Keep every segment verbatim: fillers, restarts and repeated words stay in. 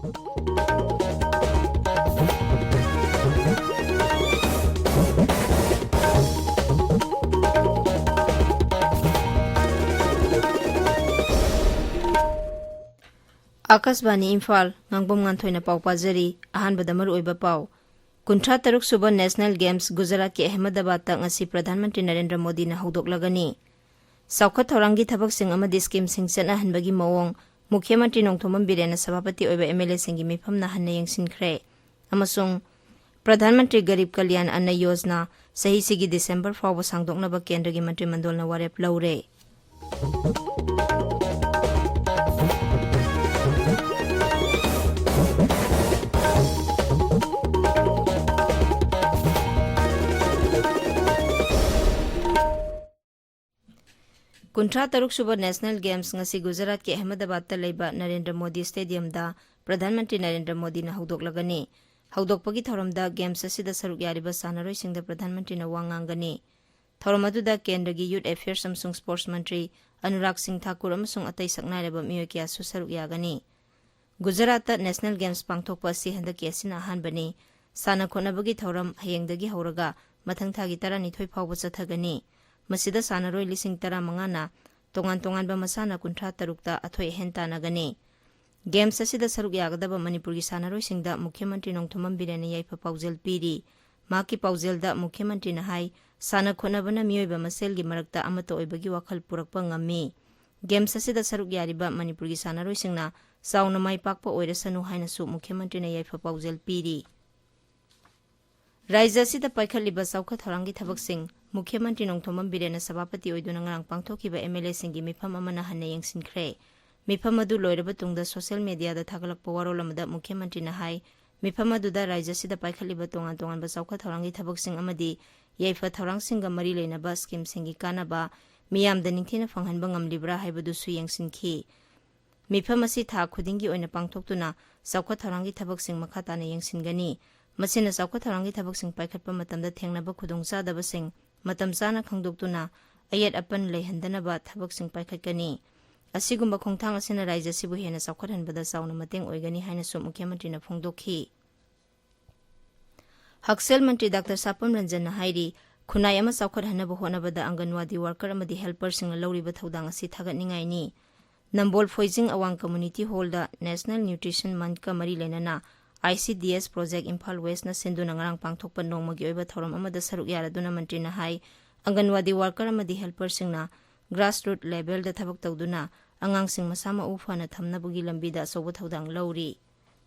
ꯑꯥꯀꯥꯁꯕꯥꯅꯤ ꯏꯝꯐꯥꯜ, ꯉꯥꯡꯕꯝ ꯉꯥꯟꯊꯣꯏꯅ ꯄꯥꯎ ꯄꯥꯖꯔꯤ꯫ ꯑꯍꯥꯟꯕꯗ ꯃꯔꯨꯑꯣꯏꯕ ꯄꯥꯎ꯫ ꯀꯨꯟꯊ꯭ꯔꯥ ꯇꯔꯨꯛ ꯁꯨꯕ National Games ꯒꯨꯖꯔꯥꯠꯀꯤ ꯑꯍꯃꯗꯕꯥꯗꯇ ꯉꯁꯤ ꯄ꯭ꯔꯙꯥꯟ ꯃꯟꯇ꯭ꯔꯤ ꯅꯔꯦꯟꯗ꯭ꯔ ꯃꯣꯗꯤꯅ ꯍꯧꯗꯣꯛꯂꯒꯅꯤ꯫ ꯆꯥꯎꯈꯠ ꯊꯧꯔꯥꯡꯒꯤ ꯊꯕꯛꯁꯤꯡ ꯑꯃꯗꯤ ꯁ꯭ꯀꯤꯝꯁꯤꯡ ꯆꯠꯅꯍꯟꯕꯒꯤ ꯃꯑꯣꯡ, ꯃꯨꯈ꯭ꯌ ꯃꯟꯇ꯭ꯔꯤ ꯅꯣꯡꯊꯣꯝꯕꯝ ꯕꯤꯔꯦꯟꯅ ꯁꯚꯥꯄꯇꯤ ꯑꯣꯏꯕ ꯑꯦꯝ ꯑꯦꯜ ꯑꯦꯁꯤꯡꯒꯤ ꯃꯤꯐꯝꯅ ꯍꯟꯅ ꯌꯦꯡꯁꯤꯟꯈ꯭ꯔꯦ꯫ ꯑꯃꯁꯨꯡ ꯄ꯭ꯔꯙꯥꯟ ꯃꯟꯇ꯭ꯔꯤ ꯒꯔꯤꯕ ꯀꯜꯌꯥꯟ ꯑꯟꯅ ꯌꯣꯖꯅꯥ ꯆꯍꯤꯁꯤꯒꯤ ꯗꯤꯁꯦꯝꯕꯔ ꯐꯥꯎꯕ ꯁꯥꯡꯗꯣꯛꯅꯕ ꯀꯦꯟꯗ꯭ꯔꯒꯤ ꯃꯟꯇ꯭ꯔꯤ ꯃꯟꯗꯣꯜꯅ ꯋꯥꯔꯦꯞ ꯂꯧꯔꯦ꯫ ꯀꯨꯟꯊ꯭ꯔꯥ ꯇꯔꯨꯛ ꯁꯨꯕ National Games ꯉꯁꯤ ꯒꯨꯖꯔꯥꯠꯀꯤ ꯑꯍꯃꯗꯕꯥꯗꯇ ꯂꯩꯕ ꯅꯔꯦꯟꯗ꯭ꯔ ꯃꯣꯗꯤ ꯁ꯭ꯇꯦꯗꯤꯌꯝꯗ ꯄ꯭ꯔꯙꯥꯟ ꯃꯟꯇ꯭ꯔꯤ ꯅꯔꯦꯟꯗ꯭ꯔ ꯃꯣꯗꯤꯅ ꯍꯧꯗꯣꯛꯂꯒꯅꯤ꯫ ꯍꯧꯗꯣꯛꯄꯒꯤ ꯊꯧꯔꯝꯗ Games ꯑꯁꯤꯗ ꯁꯔꯨꯛ ꯌꯥꯔꯤꯕ ꯁꯥꯟꯅꯔꯣꯏꯁꯤꯡꯗ ꯄ꯭ꯔꯙꯥꯟ ꯃꯟꯇ꯭ꯔꯤꯅ ꯋꯥ ꯉꯥꯡꯒꯅꯤ꯫ ꯊꯧꯔꯝ ꯑꯗꯨꯗ ꯀꯦꯟꯗ꯭ꯔꯒꯤ Youth Affairs ꯑꯃꯁꯨꯡ Sports ꯃꯟꯇ꯭ꯔꯤ ꯑꯅꯨꯔꯥꯒ ꯁꯤꯡ ꯊꯥꯀꯨꯔ ꯑꯃꯁꯨꯡ ꯑꯇꯩ ꯁꯛꯅꯥꯏꯔꯕ ꯃꯤꯑꯣꯏ ꯀꯌꯥꯁꯨ ꯁꯔꯨꯛ ꯌꯥꯒꯅꯤ꯫ ꯒꯨꯖꯔꯥꯠꯇ National Games ꯄꯥꯡꯊꯣꯛꯄ ꯑꯁꯤ ꯍꯟꯗꯛꯀꯤ ꯑꯁꯤꯅ ꯑꯍꯥꯟꯕꯅꯤ꯫ ꯁꯥꯟꯅ ꯈꯣꯠꯅꯕꯒꯤ ꯊꯧꯔꯝ ꯍꯌꯦꯡꯗꯒꯤ ꯍꯧꯔꯒ ꯃꯊꯪ ꯊꯥꯒꯤ ꯇꯔꯥꯅꯤꯊꯣꯏ ꯐꯥꯎꯕ ꯆꯠꯊꯒꯅꯤ꯫ ꯃꯁꯤꯗ ꯁꯥꯟꯅꯔꯣꯏ ꯂꯤꯁꯤꯡ ꯇꯔꯥꯃꯉꯥꯅ ꯇꯣꯉꯥꯟ ꯇꯣꯉꯥꯟꯕ ꯃꯁꯥꯟꯅ ꯀꯨꯟꯊ꯭ꯔꯥ ꯇꯔꯨꯛꯇ ꯑꯊꯣꯏ ꯑꯍꯦꯟ ꯇꯥꯟꯅꯒꯅꯤ꯫ Games ꯑꯁꯤꯗ ꯁꯔꯨꯛ ꯌꯥꯒꯗꯕ ꯃꯅꯤꯄꯨꯔꯒꯤ ꯁꯥꯟꯅꯔꯣꯏꯁꯤꯡꯗ ꯃꯨꯈ꯭ꯌ ꯃꯟꯇ꯭ꯔꯤ ꯅꯣꯡꯊꯣꯝꯕꯝ ꯕꯤꯔꯦꯟꯅ ꯌꯥꯏꯐ ꯄꯥꯎꯖꯦꯜ ꯄꯤꯔꯤ꯫ ꯃꯍꯥꯛꯀꯤ ꯄꯥꯎꯖꯦꯜꯗ ꯃꯨꯈ꯭ꯌ ꯃꯟꯇ꯭ꯔꯤꯅ ꯍꯥꯏ, ꯁꯥꯟꯅ ꯈꯣꯠꯅꯕꯅ ꯃꯤꯑꯣꯏꯕ ꯃꯁꯦꯜꯒꯤ ꯃꯔꯛꯇ ꯑꯃꯠꯇ ꯑꯣꯏꯕꯒꯤ ꯋꯥꯈꯜ ꯄꯨꯔꯛꯄ ꯉꯝꯃꯤ꯫ Games ꯑꯁꯤꯗ ꯁꯔꯨꯛ ꯌꯥꯔꯤꯕ ꯃꯅꯤꯄꯨꯔꯒꯤ ꯁꯥꯟꯅꯔꯣꯏꯁꯤꯡꯅ ꯆꯥꯎꯅ ꯃꯥꯏ ꯄꯥꯛꯄ ꯑꯣꯏꯔꯁꯅꯨ ꯍꯥꯏꯅꯁꯨ ꯃꯨꯈ꯭ꯌ ꯃꯟꯇ꯭ꯔꯤꯅ ꯌꯥꯏꯐ ꯄꯥꯎꯖꯦꯜ ꯄꯤꯔꯤ꯫ ꯔꯥꯖ꯭ꯌ ꯑꯁꯤꯗ ꯄꯥꯏꯈꯠꯂꯤꯕ ꯆꯥꯎꯈꯠ ꯊꯧꯔꯥꯡꯒꯤ ꯊꯕꯛꯁꯤꯡ ꯃꯨꯈ꯭ꯌ ꯃꯟꯇ꯭ꯔꯤ ꯅꯣꯡꯊꯣꯝꯕꯝ ꯕꯤꯔꯦꯟꯅ ꯁꯚꯥꯄꯇꯤ ꯑꯣꯏꯗꯨꯅ ꯉꯔꯥꯡ ꯄꯥꯡꯊꯣꯛꯈꯤꯕ ꯑꯦꯝ ꯑꯦꯜ ꯑꯦꯁꯤꯡꯒꯤ ꯃꯤꯐꯝ ꯑꯃꯅ ꯍꯟꯅ ꯌꯦꯡꯁꯤꯟꯈ꯭ꯔꯦ꯫ ꯃꯤꯐꯝ ꯑꯗꯨ ꯂꯣꯏꯔꯕ ꯇꯨꯡꯗ ꯁꯣꯁꯤꯌꯦꯜ ꯃꯦꯗꯤꯌꯥꯗ ꯊꯥꯒꯠꯂꯛꯄ ꯋꯥꯔꯣꯜ ꯑꯃꯗ ꯃꯨꯈ꯭ꯌ ꯃꯟꯇ꯭ꯔꯤꯅ ꯍꯥꯏ, ꯃꯤꯐꯝ ꯑꯗꯨꯗ ꯔꯥꯖ꯭ꯌ ꯑꯁꯤꯗ ꯄꯥꯏꯈꯠꯂꯤꯕ ꯇꯣꯉꯥꯟ ꯇꯣꯉꯥꯟꯕ ꯆꯥꯎꯈꯠ ꯊꯧꯔꯥꯡꯒꯤ ꯊꯕꯛꯁꯤꯡ ꯑꯃꯗꯤ ꯌꯥꯏꯐ ꯊꯧꯔꯥꯡꯁꯤꯡꯒ ꯃꯔꯤ ꯂꯩꯅꯕ ꯁ꯭ꯀꯤꯝꯁꯤꯡꯒꯤ ꯀꯥꯟꯅꯕ ꯃꯤꯌꯥꯝꯗ ꯅꯤꯡꯊꯤꯅ ꯐꯪꯍꯟꯕ ꯉꯝꯂꯤꯕ꯭ꯔꯥ ꯍꯥꯏꯕꯗꯨꯁꯨ ꯌꯦꯡꯁꯤꯟꯈꯤ꯫ ꯃꯤꯐꯝ ꯑꯁꯤ ꯊꯥ ꯈꯨꯗꯤꯡꯒꯤ ꯑꯣꯏꯅ ꯄꯥꯡꯊꯣꯛꯇꯨꯅ ꯆꯥꯎꯈꯠ ꯊꯧꯔꯥꯡꯒꯤ ꯊꯕꯛꯁꯤꯡ ꯃꯈꯥ ꯇꯥꯅ ꯌꯦꯡꯁꯤꯟꯒꯅꯤ꯫ ꯃꯁꯤꯅ ꯆꯥꯎꯈꯠ ꯊꯧꯔꯥꯡꯒꯤ ꯊꯕꯛꯁꯤꯡ ꯄꯥꯏꯈꯠꯄ ꯃꯇꯝꯗ ꯊꯦꯡꯅꯕ ꯈꯨꯗꯣꯡꯆꯥꯗꯕꯁꯤꯡ ꯃꯇꯝ ꯆꯥꯅ ꯈꯪꯗꯣꯛꯇꯨꯅ ꯑꯌꯦꯠ ꯑꯄꯟ ꯂꯩꯍꯟꯗꯅꯕ ꯊꯕꯛꯁꯤꯡ ꯄꯥꯏꯈꯠꯀꯅꯤ꯫ ꯑꯁꯤꯒꯨꯝꯕ ꯈꯣꯡꯊꯥꯡ ꯑꯁꯤꯅ ꯔꯥꯖ꯭ꯌ ꯑꯁꯤꯕꯨ ꯍꯦꯟꯅ ꯆꯥꯎꯈꯠꯍꯟꯕꯗ ꯆꯥꯎꯅ ꯃꯇꯦꯡ ꯑꯣꯏꯒꯅꯤ ꯍꯥꯏꯅꯁꯨ ꯃꯨꯈ꯭ꯌ ꯃꯟꯇ꯭ꯔꯤꯅ ꯐꯣꯡꯗꯣꯛꯈꯤ꯫ ꯍꯛꯁꯦꯜ ꯃꯟꯇ꯭ꯔꯤ ꯗꯥꯛꯇꯔ ꯁꯥꯄꯝ ꯔꯟꯖꯟꯅ ꯍꯥꯏꯔꯤ, ꯈꯨꯟꯅꯥꯏ ꯑꯃ ꯆꯥꯎꯈꯠꯍꯟꯅꯕ ꯍꯣꯠꯅꯕꯗ ꯑꯪꯒꯟꯋꯥꯗꯤ ꯋꯥꯔꯀꯔ ꯑꯃꯗꯤ ꯍꯦꯜꯄꯔꯁꯤꯡꯅ ꯂꯧꯔꯤꯕ ꯊꯧꯗꯥꯡ ꯑꯁꯤ ꯊꯥꯒꯠꯅꯤꯡꯉꯥꯏꯅꯤ꯫ ꯅꯝꯕꯣꯜ ꯐꯣꯏꯖꯤꯡ ꯑꯋꯥꯡ ꯀꯝꯃ꯭ꯌꯨꯅꯤꯇꯤ ꯍꯣꯜꯗ National Nutrition Monthꯀ ꯃꯔꯤ ꯂꯩꯅꯅ ICDS Project Imphal Westꯅ ꯁꯤꯟꯗꯨꯅ ꯉꯔꯥꯡ ꯄꯥꯡꯊꯣꯛꯄ ꯅꯣꯡꯃꯒꯤ ꯑꯣꯏꯕ ꯊꯧꯔꯝ ꯑꯃꯗ ꯁꯔꯨꯛ ꯌꯥꯔꯗꯨꯅ ꯃꯟꯇ꯭ꯔꯤꯅ ꯍꯥꯏ, ꯑꯪꯒꯟꯋꯥꯗꯤ ꯋꯥꯔꯀꯔ ꯑꯃꯗꯤ ꯍꯦꯜꯄꯔꯁꯤꯡꯅ grassroot levelꯗ ꯊꯕꯛ ꯇꯧꯗꯨꯅ ꯑꯉꯥꯡꯁꯤꯡ ꯃꯁꯥ ꯃꯎ ꯐꯅ ꯊꯝꯅꯕꯒꯤ ꯂꯝꯕꯤꯗ ꯑꯆꯧꯕ ꯊꯧꯗꯥꯡ ꯂꯧꯔꯤ꯫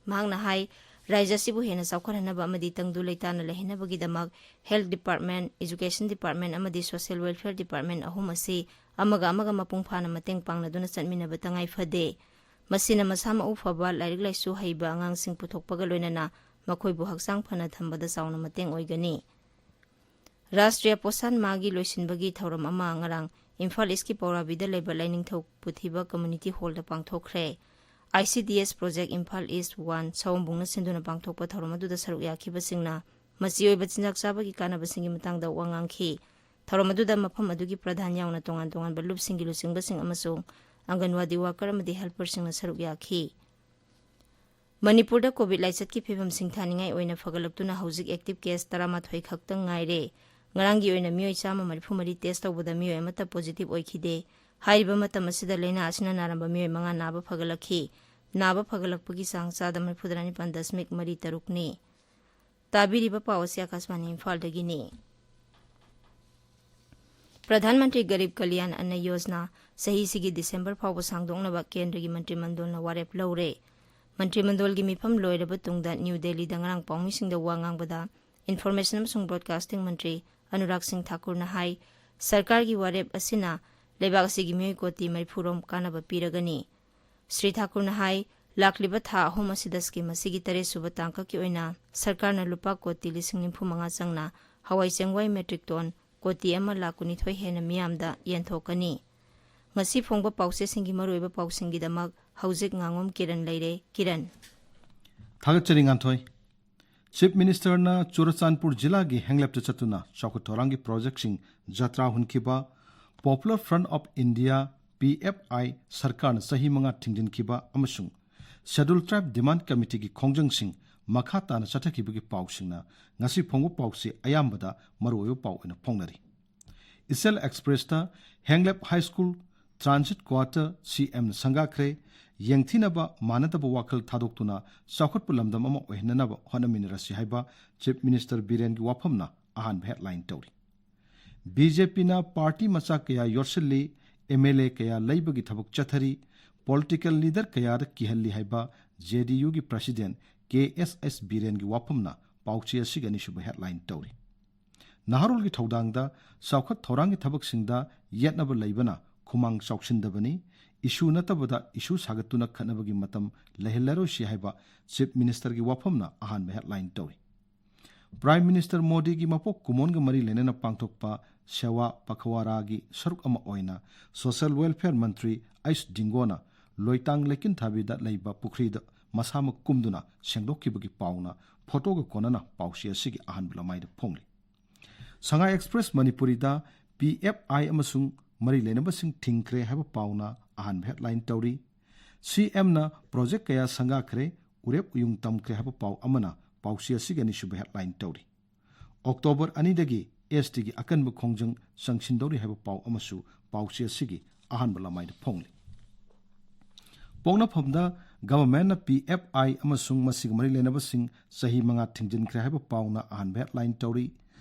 ꯃꯍꯥꯛꯅ ꯍꯥꯏ, ꯔꯥꯖ꯭ꯌ ꯑꯁꯤꯕꯨ ꯍꯦꯟꯅ ꯆꯥꯎꯈꯠꯍꯟꯅꯕ ꯑꯃꯗꯤ ꯇꯪꯗꯨ ꯂꯩꯇꯥꯅ ꯂꯩꯍꯟꯅꯕꯒꯤꯗꯃꯛ Health Department, Education Department ꯑꯃꯗꯤ Social Welfare Department ꯑꯍꯨꯝ ꯑꯁꯤ ꯑꯃꯒ ꯑꯃꯒ ꯃꯄꯨꯡ ꯐꯥꯅ ꯃꯇꯦꯡ ꯄꯥꯡꯅꯗꯨꯅ ꯆꯠꯃꯤꯟꯅꯕ ꯇꯉꯥꯏ ꯐꯗꯦ꯫ ꯃꯁꯤꯅ ꯃꯁꯥ ꯃꯎ ꯐꯕ, ꯂꯥꯏꯔꯤꯛ ꯂꯥꯏꯁꯨ ꯍꯩꯕ ꯑꯉꯥꯡꯁꯤꯡ ꯄꯨꯊꯣꯛꯄꯒ ꯂꯣꯏꯅꯅ ꯃꯈꯣꯏꯕꯨ ꯍꯛꯆꯥꯡ ꯐꯅ ꯊꯝꯕꯗ ꯆꯥꯎꯅ ꯃꯇꯦꯡ ꯑꯣꯏꯒꯅꯤ꯫ ꯔꯥꯁꯇ꯭ꯔꯤꯌꯥ ꯄꯣꯁꯥꯟ ꯃꯥꯍꯒꯤ ꯂꯣꯏꯁꯤꯟꯕꯒꯤ ꯊꯧꯔꯝ ꯑꯃ ꯉꯔꯥꯡ ꯏꯝꯐꯥꯜ ꯏꯁꯀꯤ ꯄꯧꯔꯥꯕꯤꯗ ꯂꯩꯕ ꯂꯥꯏꯅꯤꯡꯊꯧ ꯄꯨꯊꯤꯕ ꯀꯝꯃ꯭ꯌꯨꯅꯤꯇꯤ ꯍꯣꯜꯗ ꯄꯥꯡꯊꯣꯛꯈ꯭ꯔꯦ꯫ ICDS Project Imphal East One ꯁꯑꯣꯝꯕꯨꯡꯅ ꯁꯤꯟꯗꯨꯅ ꯄꯥꯡꯊꯣꯛꯄ ꯊꯧꯔꯝ ꯑꯗꯨꯗ ꯁꯔꯨꯛ ꯌꯥꯈꯤꯕꯁꯤꯡꯅ ꯃꯆꯤ ꯑꯣꯏꯕ ꯆꯤꯟꯖꯥꯛ ꯆꯥꯕꯒꯤ ꯀꯥꯟꯅꯕꯁꯤꯡꯒꯤ ꯃꯇꯥꯡꯗ ꯋꯥ ꯉꯥꯡꯈꯤ꯫ ꯊꯧꯔꯝ ꯑꯗꯨꯗ ꯃꯐꯝ ꯑꯗꯨꯒꯤ ꯄ꯭ꯔꯙꯥꯟ ꯌꯥꯎꯅ ꯇꯣꯉꯥꯟ ꯇꯣꯉꯥꯟꯕ ꯂꯨꯞꯁꯤꯡꯒꯤ ꯂꯨꯆꯤꯡꯕꯁꯤꯡ ꯑꯃꯁꯨꯡ ꯑꯪꯒꯟꯋꯥꯗꯤ ꯋꯥꯔꯀꯔ ꯑꯃꯗꯤ ꯍꯦꯜꯄꯔꯁꯤꯡꯅ ꯁꯔꯨꯛ ꯌꯥꯈꯤ꯫ ꯃꯅꯤꯄꯨꯔꯗ ꯀꯣꯚꯤꯗ ꯂꯥꯏꯆꯠꯀꯤ ꯐꯤꯕꯝ ꯁꯤꯡꯊꯥꯅꯤꯡꯉꯥꯏ ꯑꯣꯏꯅ ꯐꯒꯠꯂꯛꯇꯨꯅ ꯍꯧꯖꯤꯛ active case ꯇꯔꯥꯃꯥꯊꯣꯏ ꯈꯛꯇꯪ ꯉꯥꯏꯔꯦ꯫ ꯉꯔꯥꯡꯒꯤ ꯑꯣꯏꯅ ꯃꯤꯑꯣꯏ ꯆꯥꯝꯃ ꯃꯔꯤꯐꯨ ꯃꯔꯤ test ꯇꯧꯕꯗ ꯃꯤꯑꯣꯏ ꯑꯃꯠꯇ positive ꯑꯣꯏꯈꯤꯗꯦ꯫ ꯍꯥꯏꯔꯤꯕ ꯃꯇꯝ ꯑꯁꯤꯗ ꯂꯥꯏꯅꯥ ꯑꯁꯤꯅ ꯅꯥꯔꯝꯕ ꯃꯤꯑꯣꯏ ꯃꯉꯥ ꯅꯥꯕ ꯐꯒꯠꯂꯛꯈꯤ꯫ ꯅꯥꯕ ꯐꯒꯠꯂꯛꯄꯒꯤ ꯆꯥꯡ ꯆꯥꯗ ꯃꯔꯤꯐꯨꯇꯔꯥ ꯅꯤꯄꯥꯟ ꯗꯁꯃꯤꯛ ꯃꯔꯤ ꯇꯔꯨꯛꯅꯤ꯫ ꯇꯥꯕꯤꯔꯤꯕ ꯄꯥꯎ ꯑꯁꯤ ꯑꯀꯥꯁꯕꯥꯅꯤ ꯏꯝꯐꯥꯜꯗꯒꯤꯅꯤ꯫ ꯄ꯭ꯔꯙꯥꯟ ꯃꯟꯇ꯭ꯔꯤ ꯒꯔꯤꯕ ꯀꯂꯤꯌꯥꯟ ꯑꯟꯅ ꯌꯣꯖꯅꯥ ꯆꯍꯤꯁꯤꯒꯤ ꯗꯤꯁꯦꯝꯕꯔ ꯐꯥꯎꯕ ꯁꯥꯡꯗꯣꯛꯅꯕ ꯀꯦꯟꯗ꯭ꯔꯒꯤ ꯃꯟꯇ꯭ꯔꯤ ꯃꯟꯗꯣꯜꯅ ꯋꯥꯔꯦꯞ ꯂꯧꯔꯦ꯫ ꯃꯟꯇ꯭ꯔꯤ ꯃꯟꯗꯣꯜꯒꯤ ꯃꯤꯐꯝ ꯂꯣꯏꯔꯕ ꯇꯨꯡꯗ ꯅ꯭ꯌꯨ ꯗꯦꯜꯂꯤꯗ ꯉꯔꯥꯡ ꯄꯥꯎꯃꯤꯁꯤꯡꯗ ꯋꯥ ꯉꯥꯡꯕꯗ Information ꯑꯃꯁꯨꯡ Broadcasting ꯃꯟꯇ꯭ꯔꯤ ꯑꯅꯨꯔꯥꯒ ꯁꯤꯡ ꯊꯥꯀꯨꯔꯅ ꯍꯥꯏ, ꯁꯔꯀꯥꯔꯒꯤ ꯋꯥꯔꯦꯞ ꯑꯁꯤꯅ ꯂꯩꯕꯥꯛ ꯑꯁꯤꯒꯤ ꯃꯤꯑꯣꯏ ꯀꯣꯇꯤ ꯃꯔꯤꯐꯨꯔꯣꯝ ꯀꯥꯟꯅꯕ ꯄꯤꯔꯒꯅꯤ꯫ ꯁ꯭ꯔꯤ ꯊꯥꯀꯨꯔꯅ ꯍꯥꯏ, ꯂꯥꯛꯂꯤꯕ ꯊꯥ ꯑꯍꯨꯝ ꯑꯁꯤꯗ ꯁ꯭ꯀꯤꯝ ꯑꯁꯤꯒꯤ ꯇꯔꯦꯠꯁꯨꯕ ꯇꯥꯡꯀꯛꯀꯤ ꯑꯣꯏꯅ ꯁꯔꯀꯥꯔꯅ ꯂꯨꯄꯥ ꯀꯣꯇꯤ ꯂꯤꯁꯤꯡ ꯅꯤꯐꯨ ꯃꯉꯥ ꯆꯪꯅ ꯍꯋꯥꯏ ꯆꯦꯡꯋꯥꯏ ꯃꯦꯇ꯭ꯔꯤꯛ ꯇꯣꯟ ꯀꯣꯇꯤ ꯑꯃ ꯂꯥꯈ ꯀꯨꯟꯅꯤꯊꯣꯏ ꯍꯦꯟꯅ ꯃꯤꯌꯥꯝꯗ ꯌꯦꯟꯊꯣꯛꯀꯅꯤ꯫ ꯉꯁꯤ ꯐꯣꯡꯕ ꯄꯥꯎꯆꯦꯁꯤꯡꯒꯤ ꯃꯔꯨꯑꯣꯏꯕ ꯄꯥꯎꯁꯤꯡꯒꯤꯗꯃꯛ ꯍꯧꯖꯤꯛ ꯉꯥꯉꯣꯝ ꯀꯤꯔꯟ ꯂꯩꯔꯦ꯫ ꯀꯤꯔꯟ꯫ ꯊꯥꯒꯠꯆꯔꯤ, ꯉꯥꯟꯊꯣꯏ꯫ ꯆꯤꯐ ꯃꯤꯅꯤꯁꯇꯔꯅ ꯆꯨꯔꯆꯥꯟꯄꯨꯔ ꯖꯤꯂꯥꯒꯤ ꯍꯦꯡꯂꯦꯞꯇ ꯆꯠꯇꯨꯅ ꯆꯥꯎꯈꯠ ꯊꯧꯔꯥꯡꯒꯤ ꯄ꯭ꯔꯣꯖꯦꯛꯁꯤꯡ ꯖꯇ꯭ꯔꯥ ꯍꯨꯟꯈꯤꯕ, Popular Front of India P F ꯑꯥꯏ ꯁꯔꯀꯥꯔꯅ ꯆꯍꯤ ꯃꯉꯥ ꯊꯤꯡꯖꯤꯟꯈꯤꯕ ꯑꯃꯁꯨꯡ Scheduled Tribe Demand Committeeꯒꯤ ꯈꯣꯡꯖꯪꯁꯤꯡ ꯃꯈꯥ ꯇꯥꯅ ꯆꯠꯊꯈꯤꯕꯒꯤ ꯄꯥꯎꯁꯤꯡꯅ ꯉꯁꯤ ꯐꯣꯡꯕ ꯄꯥꯎꯁꯤ ꯑꯌꯥꯝꯕꯗ ꯃꯔꯨꯑꯣꯏꯕ ꯄꯥꯎ ꯑꯣꯏꯅ ꯐꯣꯡꯅꯔꯤ꯫ ꯏꯆꯦꯜ ꯑꯦꯛꯁꯄ꯭ꯔꯦꯁꯇ ꯍꯦꯡꯂꯦꯞ ꯍꯥꯏ ꯁ꯭ꯀꯨꯜ ꯇ꯭ꯔꯥꯟꯖꯤꯠ ꯀ꯭ꯋꯥꯇꯔ ꯁꯤ ꯑꯦꯝꯅ ꯁꯪꯒꯥꯈ꯭ꯔꯦ, ꯌꯦꯡꯊꯤꯅꯕ ꯃꯥꯟꯅꯗꯕ ꯋꯥꯈꯜ ꯊꯥꯗꯣꯛꯇꯨꯅ ꯆꯥꯎꯈꯠꯄ ꯂꯝꯗꯝ ꯑꯃ ꯑꯣꯏꯍꯟꯅꯅꯕ ꯍꯣꯠꯅꯃꯤꯟꯅꯔꯁꯤ ꯍꯥꯏꯕ ꯆꯤꯐ ꯃꯤꯅꯤꯁꯇꯔ ꯕꯤꯔꯦꯟꯒꯤ ꯋꯥꯐꯝꯅ ꯑꯍꯥꯟꯕ ꯍꯦꯗꯂꯥꯏꯟ ꯇꯧꯔꯤ꯫ ꯕꯤ ꯖꯦ ꯄꯤꯅ ꯄꯥꯔꯇꯤ ꯃꯆꯥ ꯀꯌꯥ ꯌꯣꯠꯁꯤꯜꯂꯤ, ꯑꯦꯝ ꯑꯦꯜ ꯑꯦ ꯀꯌꯥ ꯂꯩꯕꯒꯤ ꯊꯕꯛ ꯆꯠꯊꯔꯤ, ꯄꯣꯂꯤꯇꯤꯀꯦꯜ ꯂꯤꯗꯔ ꯀꯌꯥꯗ ꯀꯤꯍꯜꯂꯤ ꯍꯥꯏꯕ ꯖꯦ ꯗꯤ ꯌꯨꯒꯤ ꯄ꯭ꯔꯁꯤꯗꯦꯟ ꯀꯦ ꯑꯦꯁ ꯑꯦꯁ ꯕꯤꯔꯦꯟꯒꯤ ꯋꯥꯐꯝꯅ ꯄꯥꯎꯆꯦ ꯑꯁꯤꯒꯤ ꯑꯅꯤꯁꯨꯕ ꯍꯦꯗꯂꯥꯏꯟ ꯇꯧꯔꯤ꯫ ꯅꯍꯥꯔꯣꯜꯒꯤ ꯊꯧꯗꯥꯡꯗ ꯆꯥꯎꯈꯠ ꯊꯧꯔꯥꯡꯒꯤ ꯊꯕꯛꯁꯤꯡꯗ ꯌꯦꯠꯅꯕ ꯂꯩꯕꯅ ꯈꯨꯃꯥꯡ ꯆꯥꯎꯁꯤꯟꯗꯕꯅꯤ, ꯏꯁꯨ ꯅꯠꯇꯕꯗ ꯏꯁꯨ ꯁꯥꯒꯠꯇꯨꯅ ꯈꯠꯅꯕꯒꯤ ꯃꯇꯝ ꯂꯩꯍꯜꯂꯔꯣꯏꯁꯤ ꯍꯥꯏꯕ ꯆꯤꯐ ꯃꯤꯅꯤꯁꯇꯔꯒꯤ ꯋꯥꯐꯝꯅ ꯑꯍꯥꯟꯕ ꯍꯦꯗꯂꯥꯏꯟ ꯇꯧꯔꯤ꯫ ꯄ꯭ꯔꯥꯏꯝ ꯃꯤꯅꯤꯁꯇꯔ ꯃꯣꯗꯤꯒꯤ ꯃꯄꯣꯛ ꯀꯨꯝꯑꯣꯟꯒ ꯃꯔꯤ ꯂꯩꯅꯅ ꯄꯥꯡꯊꯣꯛꯄ ꯁꯦꯋꯥ ꯄꯈꯋꯥꯔꯥꯒꯤ ꯁꯔꯨꯛ ꯑꯃ ꯑꯣꯏꯅ ꯁꯣꯁꯤꯌꯦꯜ ꯋꯦꯜꯐꯤꯌꯔ ꯃꯟꯇ꯭ꯔꯤ ꯑꯩꯁ ꯗꯤꯡꯒꯣꯅ ꯂꯣꯏꯇꯥꯡ ꯂꯩꯀꯤꯟꯊꯥꯕꯤꯗ ꯂꯩꯕ ꯄꯨꯈ꯭ꯔꯤꯗ ꯃꯁꯥꯃꯛ ꯀꯨꯝꯗꯨꯅ ꯁꯦꯡꯗꯣꯛꯈꯤꯕꯒꯤ ꯄꯥꯎꯅ ꯐꯣꯇꯣꯒ ꯀꯣꯟꯅꯅ ꯄꯥꯎꯆꯦ ꯑꯁꯤꯒꯤ ꯑꯍꯥꯟꯕ ꯂꯃꯥꯏꯗ ꯐꯣꯡꯂꯤ꯫ ꯁꯉꯥꯏ ꯑꯦꯛꯁꯄ꯭ꯔꯦꯁ ꯃꯅꯤꯄꯨꯔꯤꯗ ꯄꯤ ꯑꯦꯐ ꯑꯥꯏ ꯑꯃꯁꯨꯡ ꯃꯔꯤ ꯂꯩꯅꯕꯁꯤꯡ ꯊꯤꯡꯈ꯭ꯔꯦ ꯍꯥꯏꯕ ꯄꯥꯎꯅ ꯑꯍꯥꯟꯕ ꯍꯦꯗꯂꯥꯏꯟ ꯇꯧꯔꯤ꯫ ꯁꯤ ꯑꯦꯝꯅ ꯄ꯭ꯔꯣꯖꯦꯛ ꯀꯌꯥ ꯁꯪꯒꯥꯈ꯭ꯔꯦ, ꯎꯔꯦꯞ ꯎꯌꯨꯡ ꯇꯝꯈ꯭ꯔꯦ ꯍꯥꯏꯕ ꯄꯥꯎ ꯑꯃꯅ ꯄꯥꯎꯆꯦ ꯑꯁꯤꯒꯤ ꯑꯅꯤꯁꯨꯕ ꯍꯦꯗꯂꯥꯏꯟ ꯇꯧꯔꯤ꯫ ꯑꯣꯛꯇꯣꯕꯔ ꯑꯅꯤꯗꯒꯤ ꯑꯦꯁ ꯇꯤꯒꯤ ꯑꯀꯟꯕ ꯈꯣꯡꯖꯪ ꯆꯪꯁꯤꯟꯗꯧꯔꯤ ꯍꯥꯏꯕ ꯄꯥꯎ ꯑꯃꯁꯨ ꯄꯥꯎꯆꯦ ꯑꯁꯤꯒꯤ ꯑꯍꯥꯟꯕ ꯂꯃꯥꯏꯗ ꯐꯣꯡꯂꯤ꯫ ꯄꯣꯛꯅꯐꯝꯗ ꯒꯚꯔꯟꯃꯦꯟꯠꯅ ꯄꯤ ꯑꯦꯐ ꯑꯥꯏ ꯑꯃꯁꯨꯡ ꯃꯁꯤꯒ ꯃꯔꯤ ꯂꯩꯅꯕꯁꯤꯡ ꯆꯍꯤ ꯃꯉꯥ ꯊꯤꯡꯖꯤꯟꯈ꯭ꯔꯦ ꯍꯥꯏꯕ ꯄꯥꯎꯅ ꯑꯍꯥꯟꯕ ꯍꯦꯗꯂꯥꯏꯟ ꯇꯧꯔꯤ꯫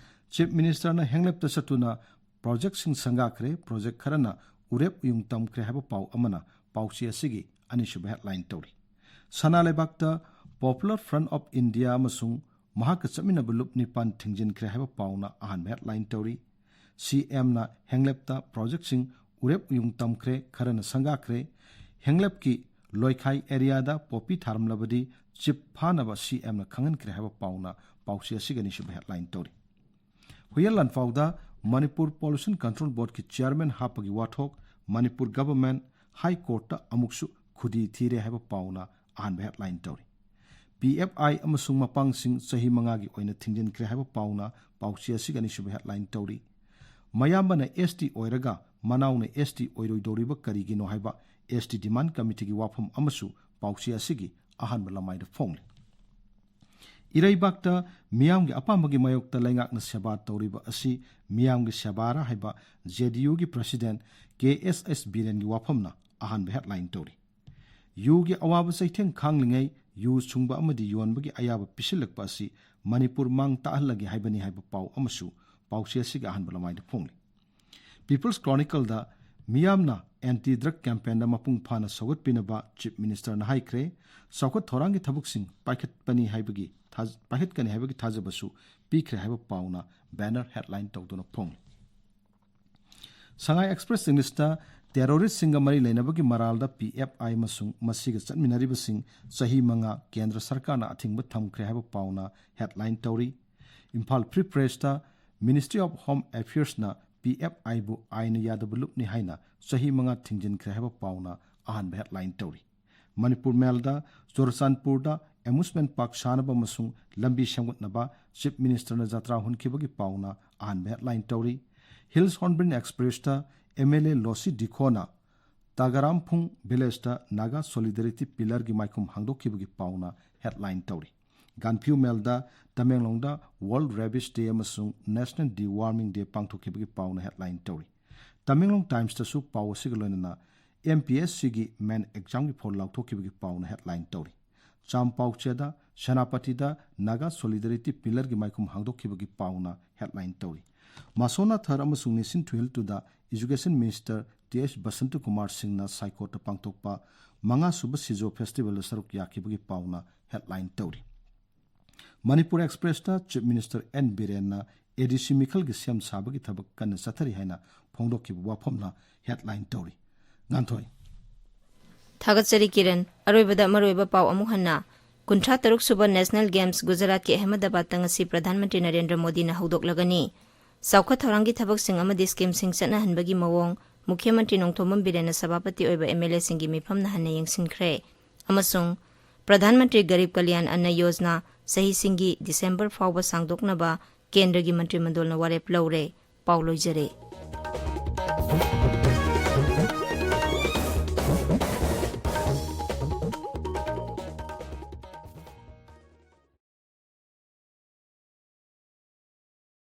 ꯆꯤꯐ ꯃꯤꯅꯤꯁꯇꯔꯅ ꯍꯦꯡꯂꯦꯞꯇ ꯆꯠꯇꯨꯅ ꯄ꯭ꯔꯣꯖꯦꯛꯁꯤꯡ ꯁꯪꯒꯥꯈ꯭ꯔꯦ, ꯄ꯭ꯔꯣꯖꯦꯛ ꯈꯔꯅ ꯎꯔꯦꯞ ꯎꯌꯨꯡ ꯇꯝꯈ꯭ꯔꯦ ꯍꯥꯏꯕ ꯄꯥꯎ ꯑꯃꯅ ꯄꯥꯎꯆꯦ ꯑꯁꯤꯒꯤ ꯑꯅꯤꯁꯨꯕ ꯍꯦꯗꯂꯥꯏꯟ ꯇꯧꯔꯤ꯫ ꯁꯅꯥ ꯂꯩꯕꯥꯛꯇ Popular Front of India ꯑꯃꯁꯨꯡ ꯃꯍꯥꯛꯀ ꯆꯠꯃꯤꯟꯅꯕ ꯂꯨꯞ ꯅꯤꯄꯥꯟ ꯊꯤꯡꯖꯤꯟꯈ꯭ꯔꯦ ꯍꯥꯏꯕ ꯄꯥꯎꯅ ꯑꯍꯥꯟꯕ ꯍꯦꯗꯂꯥꯏꯟ ꯇꯧꯔꯤ꯫ ꯁꯤ ꯑꯦꯝꯅ ꯍꯦꯡꯂꯦꯞꯇ ꯄ꯭ꯔꯣꯖꯦꯛꯁꯤꯡ ꯎꯔꯦꯞ ꯎꯌꯨꯡ ꯇꯝꯈ꯭ꯔꯦ, ꯈꯔꯅ ꯁꯪꯒꯥꯈ꯭ꯔꯦ꯫ ꯍꯦꯡꯂꯦꯞꯀꯤ ꯂꯣꯏꯈꯥꯏ ꯑꯦꯔꯤꯌꯥꯗ ꯄꯣꯄꯤ ꯊꯥꯔꯝꯂꯕꯗꯤ ꯆꯤꯞ ꯐꯥꯅꯕ ꯁꯤ ꯑꯦꯝꯅ ꯈꯪꯍꯟꯈ꯭ꯔꯦ ꯍꯥꯏꯕ ꯄꯥꯎꯅ ꯄꯥꯎꯆꯦ ꯑꯁꯤꯒꯤ ꯑꯅꯤꯁꯨꯕ ꯍꯦꯗꯂꯥꯏꯟ ꯇꯧꯔꯤ꯫ ꯍꯨꯏꯌꯦꯟ ꯂꯥꯟꯐꯥꯎꯗ ꯃꯅꯤꯄꯨꯔ ꯄꯣꯂꯨꯁꯟ ꯀꯟꯇ꯭ꯔꯣꯜ ꯕꯣꯔꯗꯀꯤ ꯆꯤꯌꯔꯃꯦꯟ ꯍꯥꯞꯄꯒꯤ ꯋꯥꯊꯣꯛ, ꯃꯅꯤꯄꯨꯔ ꯒꯚꯔꯟꯃꯦꯟꯠ ꯍꯥꯏ ꯀꯣꯔꯠꯇ ꯑꯃꯨꯛꯁꯨ ꯈꯨꯗꯤ ꯊꯤꯔꯦ ꯍꯥꯏꯕ ꯄꯥꯎꯅ ꯑꯍꯥꯟꯕ ꯍꯦꯗꯂꯥꯏꯟ ꯇꯧꯔꯤ꯫ ꯄꯤ ꯑꯦꯐ ꯑꯥꯏ ꯑꯃꯁꯨꯡ ꯃꯄꯥꯡꯁꯤꯡ ꯆꯍꯤ ꯃꯉꯥꯒꯤ ꯑꯣꯏꯅ ꯊꯤꯡꯖꯤꯟꯈ꯭ꯔꯦ ꯍꯥꯏꯕ ꯄꯥꯎꯅ ꯄꯥꯎꯆꯦ ꯑꯁꯤꯒꯤ ꯑꯅꯤꯁꯨꯕ ꯍꯦꯗꯂꯥꯏꯟ ꯇꯧꯔꯤ꯫ ꯃꯌꯥꯝꯕꯅ ꯑꯦꯁ ꯇꯤ ꯑꯣꯏꯔꯒ ꯃꯅꯥꯎꯅ ꯑꯦꯁ ꯇꯤ ꯑꯣꯏꯔꯣꯏꯗꯧꯔꯤꯕ ꯀꯔꯤꯒꯤꯅꯣ ꯍꯥꯏꯕ ꯑꯦꯁ ꯇꯤ ꯗꯤꯃꯥꯟ ꯀꯃꯤꯇꯤꯒꯤ ꯋꯥꯐꯝ ꯑꯃꯁꯨ ꯄꯥꯎꯆꯦ ꯑꯁꯤꯒꯤ ꯑꯍꯥꯟꯕ ꯂꯃꯥꯏꯗ ꯐꯣꯡꯂꯤ꯫ ꯏꯔꯩꯕꯥꯛꯇ ꯃꯤꯌꯥꯝꯒꯤ ꯑꯄꯥꯝꯕꯒꯤ ꯃꯥꯌꯣꯛꯇ ꯂꯩꯉꯥꯛꯅ ꯁꯦꯕꯥ ꯇꯧꯔꯤꯕ ꯑꯁꯤ ꯃꯤꯌꯥꯝꯒꯤ ꯁꯦꯕꯥꯔꯥ ꯍꯥꯏꯕ ꯖꯦ ꯗꯤ ꯌꯨꯒꯤ ꯄ꯭ꯔꯁꯤꯗꯦꯟꯠ ꯀꯦ ꯑꯦꯁ ꯑꯦꯁ ꯕꯤꯔꯦꯟꯒꯤ ꯋꯥꯐꯝꯅ ꯑꯍꯥꯟꯕ ꯍꯦꯗꯂꯥꯏꯟ ꯇꯧꯔꯤ꯫ ꯌꯨꯒꯤ ꯑꯋꯥꯕ ꯆꯩꯊꯦꯡ ꯈꯥꯡꯂꯤꯉꯩ ꯌꯨ ꯁꯨꯡꯕ ꯑꯃꯗꯤ ꯌꯣꯟꯕꯒꯤ ꯑꯌꯥꯕ ꯄꯤꯁꯤꯜꯂꯛꯄ ꯑꯁꯤ ꯃꯅꯤꯄꯨꯔ ꯃꯥꯡ ꯇꯥꯛꯍꯜꯂꯒꯦ ꯍꯥꯏꯕꯅꯤ ꯍꯥꯏꯕ ꯄꯥꯎ ꯑꯃꯁꯨ ꯄꯥꯎꯆꯦ ꯑꯁꯤꯒꯤ ꯑꯍꯥꯟꯕ ꯂꯃꯥꯏꯗ ꯐꯣꯡꯂꯤ꯫ ꯄꯤꯄꯜꯁ ꯀ꯭ꯔꯣꯅꯤꯀꯜꯗ ꯃꯤꯌꯥꯝꯅ ꯑꯦꯟꯇꯤ ꯗ꯭ꯔꯒ ꯀꯦꯝꯄꯦꯟꯗ ꯃꯄꯨꯡ ꯐꯥꯅ ꯁꯧꯒꯠꯄꯤꯅꯕ ꯆꯤꯐ ꯃꯤꯅꯤꯁꯇꯔꯅ ꯍꯥꯏꯈ꯭ꯔꯦ꯫ ꯆꯥꯎꯈꯠ ꯊꯧꯔꯥꯡꯒꯤ ꯊꯕꯛꯁꯤꯡ ꯄꯥꯏꯈꯠꯄꯅꯤ ꯍꯥꯏꯕꯒꯤ ꯊꯥꯖ-, ꯄꯥꯏꯈꯠꯀꯅꯤ ꯍꯥꯏꯕꯒꯤ ꯊꯥꯖꯕꯁꯨ ꯄꯤꯈ꯭ꯔꯦ ꯍꯥꯏꯕ ꯄꯥꯎꯅ ꯕꯦꯅꯔ ꯍꯦꯗꯂꯥꯏꯟ ꯇꯧꯗꯨꯅ ꯐꯣꯡꯂꯤ꯫ ꯁꯉꯥꯏ ꯑꯦꯛꯁꯄ꯭ꯔꯦꯁ ꯏꯪꯂꯤꯁꯇ ꯇꯦꯔꯣꯔꯤꯁ꯭ꯠꯁꯤꯡꯒ ꯃꯔꯤ ꯂꯩꯅꯕꯒꯤ ꯃꯔꯥꯜꯗ ꯄꯤ ꯑꯦꯐ ꯑꯥꯏ ꯑꯃꯁꯨꯡ ꯃꯁꯤꯒ ꯆꯠꯃꯤꯟꯅꯔꯤꯕꯁꯤꯡ ꯆꯍꯤ ꯃꯉꯥ ꯀꯦꯟꯗ꯭ꯔ ꯁꯔꯀꯥꯔꯅ ꯑꯊꯤꯡꯕ ꯊꯝꯈ꯭ꯔꯦ ꯍꯥꯏꯕ ꯄꯥꯎꯅ ꯍꯦꯗꯂꯥꯏꯟ ꯇꯧꯔꯤ꯫ Imphal free press ministry of home ꯑꯦꯐꯤꯌꯔꯁꯅ ꯄꯤ ꯑꯦꯐ ꯑꯥꯏꯕꯨ ꯑꯥꯏꯟꯅ ꯌꯥꯗꯕ ꯂꯨꯞꯅꯤ ꯍꯥꯏꯅ ꯆꯍꯤ ꯃꯉꯥ ꯊꯤꯡꯖꯤꯟꯈ꯭ꯔꯦ ꯍꯥꯏꯕ ꯄꯥꯎꯅ ꯑꯍꯥꯟꯕ ꯍꯦꯗꯂꯥꯏꯟ ꯇꯧꯔꯤ꯫ ꯃꯅꯤꯄꯨꯔ ꯃꯦꯜꯗ ꯆꯨꯔꯆꯥꯟꯄꯨꯔꯗ ꯑꯦꯃ꯭ꯌꯨꯁꯃꯦꯟꯠ ꯄꯥꯔꯛ ꯁꯥꯅꯕ ꯑꯃꯁꯨꯡ ꯂꯝꯕꯤ ꯁꯦꯝꯒꯠꯅꯕ ꯆꯤꯐ ꯃꯤꯅꯤꯁꯇꯔꯅ ꯖꯇ꯭ꯔꯥ ꯍꯨꯟꯈꯤꯕꯒꯤ ꯄꯥꯎꯅ ꯑꯍꯥꯟꯕ ꯍꯦꯗꯂꯥꯏꯟ ꯇꯧꯔꯤ꯫ Hills hornbill express M L A Losii ꯗꯤꯈꯣꯅ ꯇꯥꯒꯥꯔꯥꯝꯐꯨꯡ ꯚꯤꯂꯦꯖꯇ ꯅꯥꯒꯥ ꯁꯣꯂꯤꯗꯔꯤꯇꯤ ꯄꯤꯂꯔꯒꯤ ꯃꯥꯏꯈꯨꯝ ꯍꯥꯡꯗꯣꯛꯈꯤꯕꯒꯤ ꯄꯥꯎꯅ ꯍꯦꯗꯂꯥꯏꯟ ꯇꯧꯔꯤ꯫ ꯒꯥꯟꯐꯤꯌꯨ ꯃꯦꯜꯗ ꯇꯃꯦꯡꯂꯣꯡꯗ ꯋꯥꯔꯜꯗ ꯔꯦꯕꯤꯁ ꯗꯦ ꯑꯃꯁꯨꯡ ꯅꯦꯁꯅꯦꯜ ꯗꯤꯋꯥꯔꯃꯤꯡ ꯗꯦ ꯄꯥꯡꯊꯣꯛꯈꯤꯕꯒꯤ ꯄꯥꯎꯅ ꯍꯦꯗꯂꯥꯏꯟ ꯇꯧꯔꯤ꯫ ꯇꯃꯦꯡꯂꯣꯡ ꯇꯥꯏꯝꯁꯇꯁꯨ ꯄꯥꯎ ꯑꯁꯤꯒ ꯂꯣꯏꯅꯅ ꯑꯦꯝ ꯄꯤ ꯑꯦꯁ ꯁꯤꯒꯤ ꯃꯦꯟ ꯑꯦꯛꯖꯥꯝꯒꯤ ꯐꯣꯜ ꯂꯥꯎꯊꯣꯛꯈꯤꯕꯒꯤ ꯄꯥꯎꯅ ꯍꯦꯗꯂꯥꯏꯟ ꯇꯧꯔꯤ꯫ ꯆꯥꯝꯄꯥꯎꯆꯦꯗ ꯁꯦꯅꯥꯄꯇꯤꯗ ꯅꯥꯒꯥ ꯁꯣꯂꯤꯗꯔꯤꯇꯤ ꯄꯤꯂꯔꯒꯤ ꯃꯥꯏꯈꯨꯝ ꯍꯥꯡꯗꯣꯛꯈꯤꯕꯒꯤ ꯄꯥꯎꯅ ꯍꯦꯗꯂꯥꯏꯟ ꯇꯧꯔꯤ꯫ ꯃꯥꯁꯣꯅꯥ ꯊꯔ ꯑꯃꯁꯨꯡ ꯅꯤꯁꯤꯟ ꯊꯨꯍꯤꯜ ꯇꯨꯗ education minister T H Basanta Kumar ꯁꯤꯡꯅ ꯁꯥꯏꯀꯣꯠꯇ ꯄꯥꯡꯊꯣꯛꯄ ꯃꯉꯥꯁꯨꯕ ꯁꯤꯖꯣ ꯐꯦꯁꯇꯤꯚꯦꯜꯗ ꯁꯔꯨꯛ ꯌꯥꯈꯤꯕꯒꯤ ꯄꯥꯎꯅ ꯍꯦꯗꯂꯥꯏꯟ ꯇꯧꯔꯤ꯫ ꯃꯅꯤꯄꯨꯔ ꯑꯦꯛꯁꯄ꯭ꯔꯦꯁꯇ ꯆꯤꯐ ꯃꯤꯅꯤꯁꯇꯔ ꯑꯦꯟ ꯕꯤꯔꯦꯟꯅ ꯑꯦ ꯗꯤ ꯁꯤ ꯃꯤꯈꯜꯒꯤ ꯁꯦꯝ ꯁꯥꯕꯒꯤ ꯊꯕꯛ ꯀꯟꯅ ꯆꯠꯊꯔꯤ ꯍꯥꯏꯅ ꯐꯣꯡꯗꯣꯛꯈꯤꯕ ꯋꯥꯐꯝꯅ ꯍꯦꯗꯂꯥꯏꯟ ꯇꯧꯔꯤ꯫ ꯉꯥꯟꯊꯣꯏ꯫ ꯊꯥꯒꯠꯆꯔꯤ ꯀꯤꯔꯟ꯫ ꯑꯔꯣꯏꯕꯗ ꯃꯔꯨꯑꯣꯏꯕ ꯄꯥꯎ ꯑꯃꯨꯛ ꯍꯟꯅ꯫ ꯀꯨꯟꯊ꯭ꯔꯥ ꯇꯔꯨꯛ ꯁꯨꯕ ꯅꯦꯁꯅꯦꯜ ꯒꯦꯝꯁ ꯒꯨꯖꯔꯥꯠꯀꯤ ꯑꯍꯃꯗꯥꯕꯥꯗꯇ ꯉꯁꯤ ꯄ꯭ꯔꯙꯥꯟ ꯃꯟꯇ꯭ꯔꯤ ꯅꯔꯦꯟꯗ꯭ꯔ ꯃꯣꯗꯤꯅ ꯍꯧꯗꯣꯛꯂꯒꯅꯤ꯫ ꯆꯥꯎꯈꯠ ꯊꯧꯔꯥꯡꯒꯤ ꯊꯕꯛꯁꯤꯡ ꯑꯃꯗꯤ ꯁ꯭ꯀꯤꯝꯁꯤꯡ ꯆꯠꯅꯍꯟꯕꯒꯤ ꯃꯑꯣꯡ ꯃꯨꯈ꯭ꯌ ꯃꯟꯇ꯭ꯔꯤ ꯅꯣꯡꯊꯣꯝꯕꯝ ꯕꯤꯔꯦꯟꯅ ꯁꯚꯥꯄꯇꯤ ꯑꯣꯏꯕ ꯑꯦꯝ ꯑꯦꯜ ꯑꯦꯁꯤꯡꯒꯤ ꯃꯤꯐꯝꯅ ꯍꯟꯅ ꯌꯦꯡꯁꯤꯟꯈ꯭ꯔꯦ꯫ ꯑꯃꯁꯨꯡ ꯄ꯭ꯔꯙꯥꯟ ꯃꯟꯇ꯭ꯔꯤ ꯒꯔꯤꯕ ꯀꯂꯌꯥꯟ ꯑꯟꯅ ꯌꯣꯖꯅꯥ ꯆꯍꯤꯁꯤꯡꯒꯤ ꯗꯤꯁꯦꯝꯕꯔ ꯐꯥꯎꯕ ꯁꯥꯡꯗꯣꯛꯅꯕ ꯀꯦꯟꯗ꯭ꯔꯒꯤ ꯃꯟꯇ꯭ꯔꯤ ꯃꯟꯗꯣꯜꯅ ꯋꯥꯔꯦꯞ ꯂꯧꯔꯦ꯫ ꯄꯥꯎ ꯂꯣꯏꯖꯔꯦ꯫